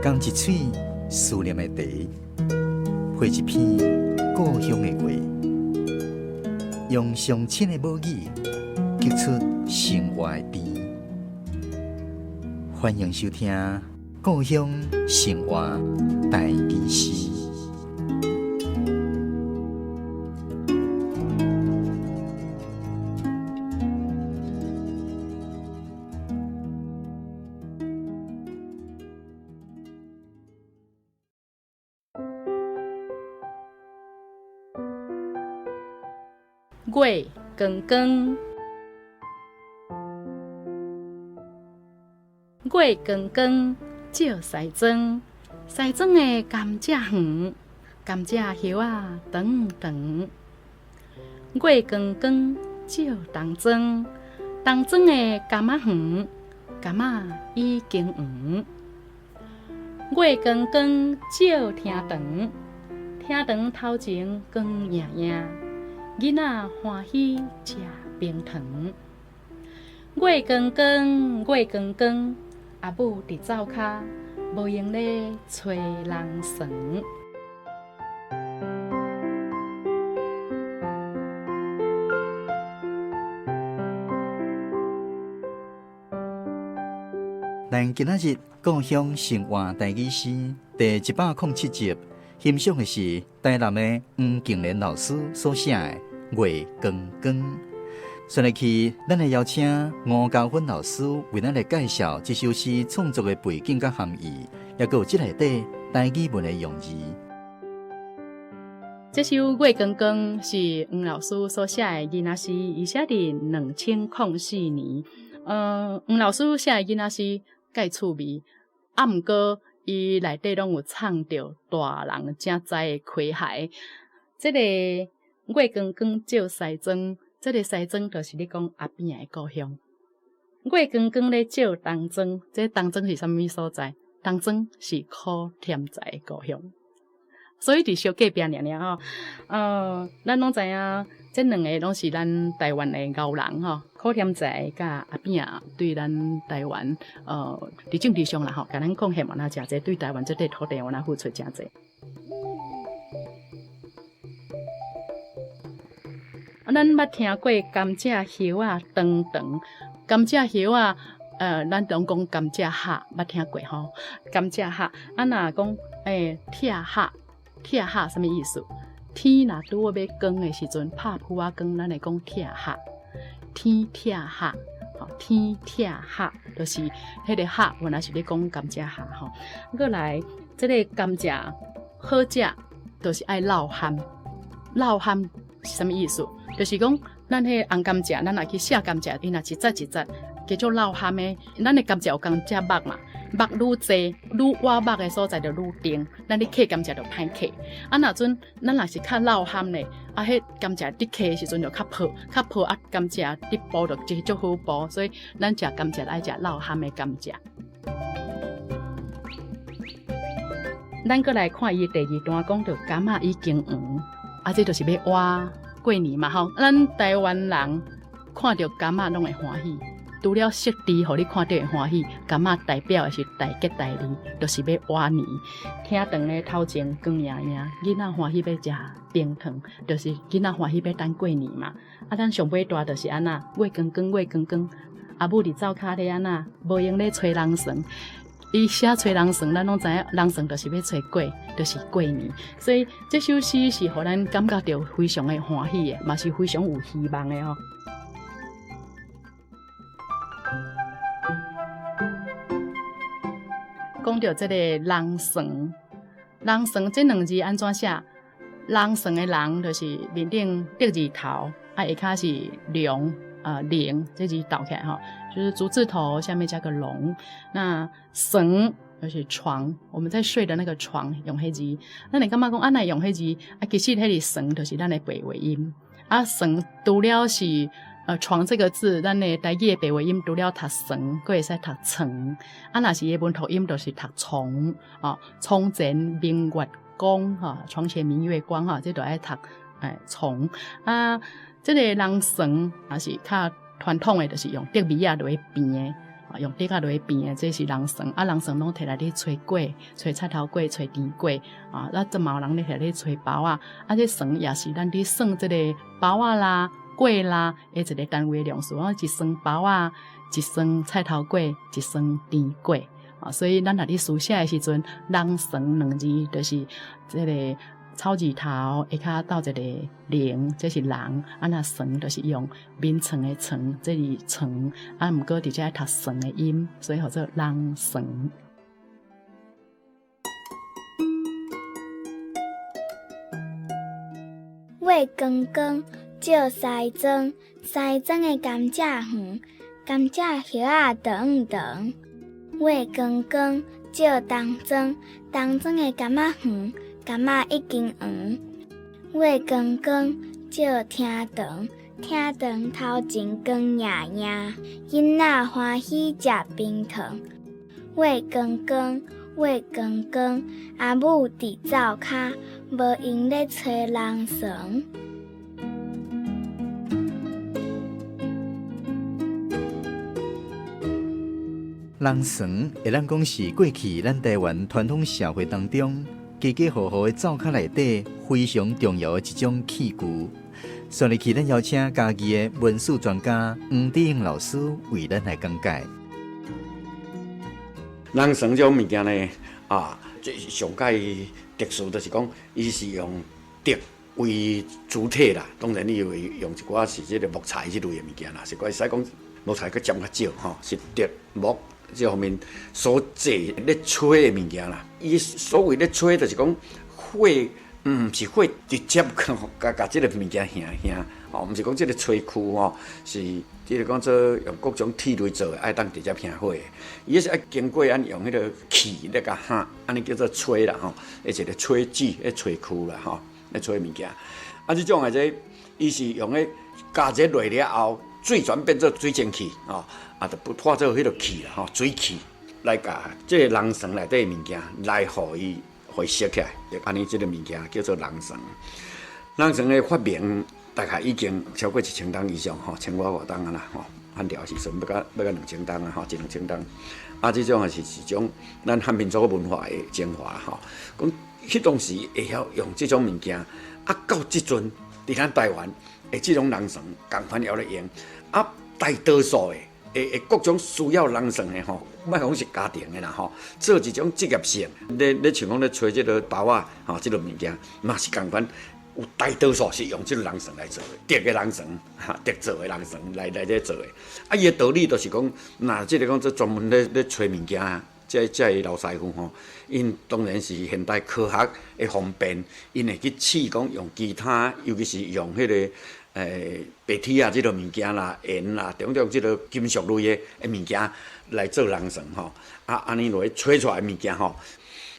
仝一喙思念的茶，配一篇故鄉的話，用上親的母語，激出生活的甜。歡迎收聽《故鄉生活台語詩》。月光光，月光光照西庄，西庄的甘蔗园，甘蔗叶仔长长。月光光照东庄，东庄的柑仔园，柑仔已经黄。月光光照厅堂，厅堂头前光映映，囡仔欢喜食冰糖。月光光，月光光，阿母伫灶跤，无闲咧揣人床。咱今仔日故鄉生活台語詩第107集，欣賞的是台南的黃敬蓮老師所寫的《月光光》。接落去，咱來邀請吳嘉芬老師為咱來介紹這首詩創作的背景佮含義，抑閣有這內底台語文的用字。這首《月光光》是黃老師所寫的囡仔詩，伊寫佇2004年。黃老師寫的囡仔詩蓋趣味，啊，毋過伊內底攏有藏著大人才知的詼諧。這個月光光照西莊，這個西莊就是咧講阿扁的故鄉。月光光咧照東莊，這東莊是啥物所在？東莊是苦添財的故鄉。所以佇小隔壁爾爾吼，咱攏知影，這兩個攏是咱台灣的牛人吼，苦添財佮阿扁對咱台灣，佇政治上啦吼，共咱貢獻嘛若誠濟，對台灣這塊土地嘛若付出誠濟。啊，咱捌聽過甘蔗葉仔長長，甘蔗葉仔，咱攏講甘蔗葉，捌聽過吼？甘蔗葉，啊，若講，拆葉，拆葉啥物意思？天若拄好欲光的時陣，拍殕仔光，咱會講拆葉。天拆葉，吼，天拆葉，就是彼個葉，原來是咧講甘蔗葉吼。過來，這個甘蔗好食，就是愛老蚶。老蚶是啥物意思？就是講咱彼個紅甘蔗，咱若去卸甘蔗，伊若一節一節叫做老蚶的。咱的甘蔗有甘蔗肉嘛，肉愈濟，愈倚肉的所在就愈甜。咱咧刻甘蔗就歹刻。啊，若陣咱若是較老蚶咧，啊，彼甘蔗佇刻的時陣就較薄，較薄啊，甘蔗佇剝就足好剝。所以咱食甘蔗愛食老蚶的甘蔗。咱閣來看伊第二段，講著柑仔已經黃，啊，這就是欲倚過年嘛吼。咱台灣人看著柑仔攏會歡喜，除了色字予你看著會歡喜，柑仔代表的是大吉大利，就是欲倚年。廳堂的頭前光映映，囡仔歡喜欲食冰糖，就是囡仔歡喜欲等過年嘛。啊，咱上尾段就是按怎，月光光，月光光，阿母佇灶跤咧按怎，無閒咧揣人床。伊寫揣人床，咱攏知影人床就是欲揣過，就是過年。所以這首詩是予咱感覺著非常的歡喜的，嘛是非常有希望的吼。講著這個人床，人床這兩字按怎寫？人床的人就是面頂竹字頭，啊下跤是龍。龍這字倒起來吼，就是竹字頭下面加個龍。那床就是床，我們在睡的那個床，用彼字。咱會感覺講，啊，哪會用彼字？啊，其實彼個床就是咱的白話音。啊，床除了是床這個字，咱的台語的白話音除了讀床，閣會使讀床。啊，若是伊的文讀音，就是讀床。哦，床前明月光，哈，床前明月光，哈，這就愛讀床。啊。這個人床也是較傳統的，就是用竹篾仔落去編的。用竹仔落去變的，這是人床。啊，人床攏提來咧炊粿、炊菜頭粿、炊甜粿。啊，咱這嘛有人咧提來咧炊包仔。啊，這床也是咱咧算這個包仔啦、粿啦，的一個單位量數。啊，一床包仔，一床菜頭粿，一床甜粿。啊，所以咱若咧書寫的時陣，人床兩字就是這個草字頭下跤鬥一個零，這是人。啊，若床就是用眠床的床，這是床。啊，毋過佇遮讀床的音，所以號做人床。月光光照西庄，西庄的甘蔗園，甘蔗葉仔長長。月光光照東庄，東庄的柑仔園，柑仔已經黃。月光光照廳堂，廳堂頭前光焱焱，囡仔歡喜食冰糖。月光光，月光光，阿母佇灶跤，無閒咧揣人床。人床會當講是過去咱台灣傳統社會當中，家家戶戶的灶跤內底非常重要的一種器具。所以，咱邀請嘉義的文史專家黃志英老師為咱來講解。人床這種物件呢，啊，這上蓋特殊就是講，伊是用竹為主體啦。當然，伊會用一寡是這個木材這類的物件啦，是會使講木材閣佔較少吼，是竹木這方面所製咧炊的物件啦。伊所謂咧炊，就是講火，毋是火直接共共這個物件燃燃，吼，毋是講這個炊具吼，是這個講做用各種鐵類做的，愛當直接燃火的。伊是愛經過按用彼個氣咧共烘，按呢叫做炊啦吼，一個炊具、彼炊具啦吼，咧炊物件。啊，這種的這伊是用彼加熱落了後，水轉變做水蒸氣，吼，啊，就不化做彼個氣啦吼，水氣來共這個人床內底的物件來予伊。會燒起來，就按呢，這個物件叫做人床。人床的發明大概已經超過1000冬以上，吼，千外外冬啊啦，吼。漢朝時陣欲到欲到2000冬啊，吼，一兩千冬。啊，這種也是一種咱漢民族文化的精華，吼。講彼當時會曉用這種物件，啊，到這陣佇咱台灣的這種人床仝款猶咧用，啊，大多數的。會會各種需要人床的吼，莫講是家庭的啦吼，做一種職業性，咧咧像講咧炊這個包仔吼，這個物件嘛是仝款，有大多數是用這個人床來做的，竹的人床，哈，竹做的人床來來咧做的。啊，伊的道理就是講，若這個講做專門咧咧炊物件，這這个老師傅吼，𪜶當然是現代科學的方便，𪜶會去試講用其他，尤其是用彼個。白鐵啊，這個物件啦，鉛啦，種種這個金屬類的的物件來做人床吼，啊，按呢落去炊出來的物件吼，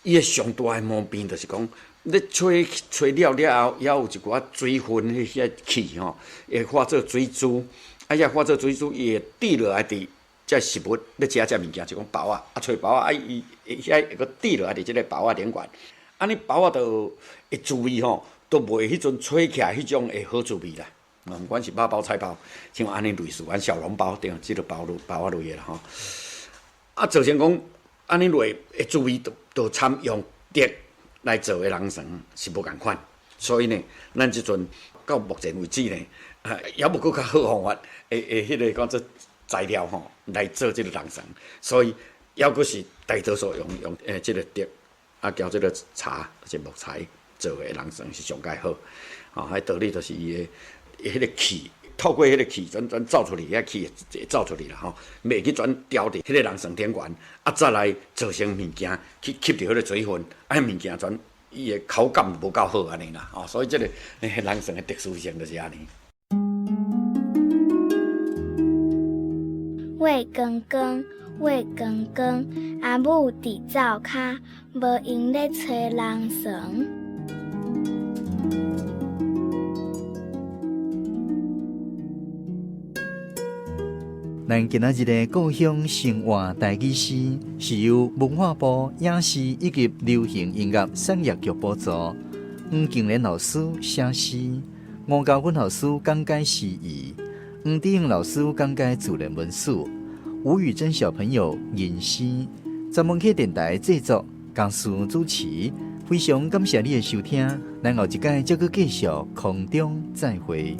伊的上大的毛病就是講，你炊炊了了後，猶有一寡水分彼遐氣吼，會化做水珠，啊，遐化做水珠，伊會滴落來佇這食物咧食這物件，就講包仔，啊，炊包仔，啊，伊遐會閣滴落來佇這個包仔頂懸，按呢包仔就的滋味吼，都袂彼陣炊起來彼種的好滋味啦。毋管是肉包、菜包，像按呢類似，按小籠包對，這個包類包仔類的啦吼。啊，造成講按呢類的滋味，都都參用竹來做的人床是無仝款。所以呢，咱這陣到目前為止呢，啊，猶無閣較好方法，會會彼個講做材料吼來做這個人床。所以猶閣是大多數用用欸這個竹，啊，交這個柴，是木材做的人床是上蓋好。吼，彼道理就是伊的。彼个氣透過彼个氣轉轉走出去，遐氣會走出去啦吼，袂去轉牢佇彼个人床頂懸，啊，再來造成物件去吸著彼个水分，啊，物件轉伊的口感無夠好按呢啦，吼，所以這個人床的特殊性就是按呢。月光光，月光光，阿母佇灶跤，無閒咧揣人床。咱今仔日的故鄉生活台語詩，是由文化部影視以及流行音樂產業局補助，黃敬蓮老師寫詩，吳嘉芬老師講解詩意，黃志英老師講解自然文史，吳宇珍小朋友吟詩，十問客電台製作，江蘇主持。非常感謝你的收聽，咱後一擺再閣繼續空中再會。